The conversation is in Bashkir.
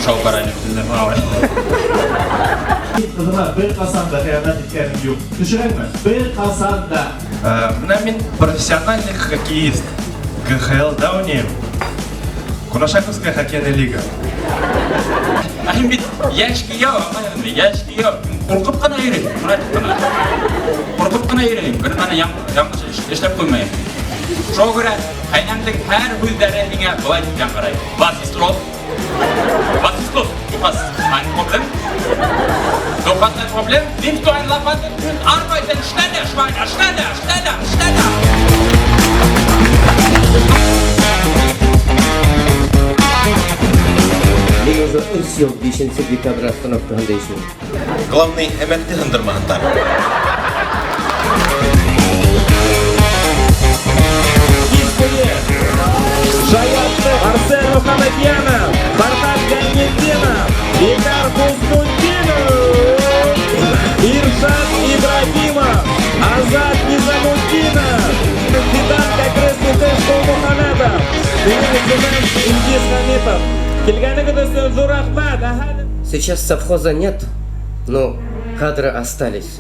Кушаука районы бөтөнләй. Мин ҡыҙыма бер ҡасан да хыянат иткәнем юҡ. Төшөнәңме? Бер ҡасан да. Бына мин профессиональный хоккеист. КХЛ-да уйнайым. Кунашаковская хоккейная лига. Ә һин бит йәш кейәү, аңлайһыңмы? Йәш кейәү. Ҡурҡып ҡына йөрөйөм, шулай итеп ҡына. Ҡурҡып ҡына йөрөйөм, бер нәмәне яңылыш эшләп ҡуймайым. Шуға күрә ҡәйнәмдең һәр һүҙҙәре миңә былай тип яңғырай. Was ist los? Was ist los? Du hast ein Problem? Du hast ein Problem? Nimmst du ein Lavendel und arbeiten schneller, Schweiner, schneller, schneller, schneller! Мин уже өс ел бишенсе декабрь остановкаһында эшләйем. Главный, әмәкте һындырмаһындар. Кис буйы Шаятты Арсен Мухаммедьянов, Фархат Гайнетдинов, Ильдар Хуснутдинов, Иршат Ибрагимов, Азат Низамутдинов, Фидан Кәкре Мухаммедов, Минең исемем Илгиз Хәмитов. Килгәнегеҙ өсөн ҙур рәхмәт. Сейчас совхоза нет, но кадры остались.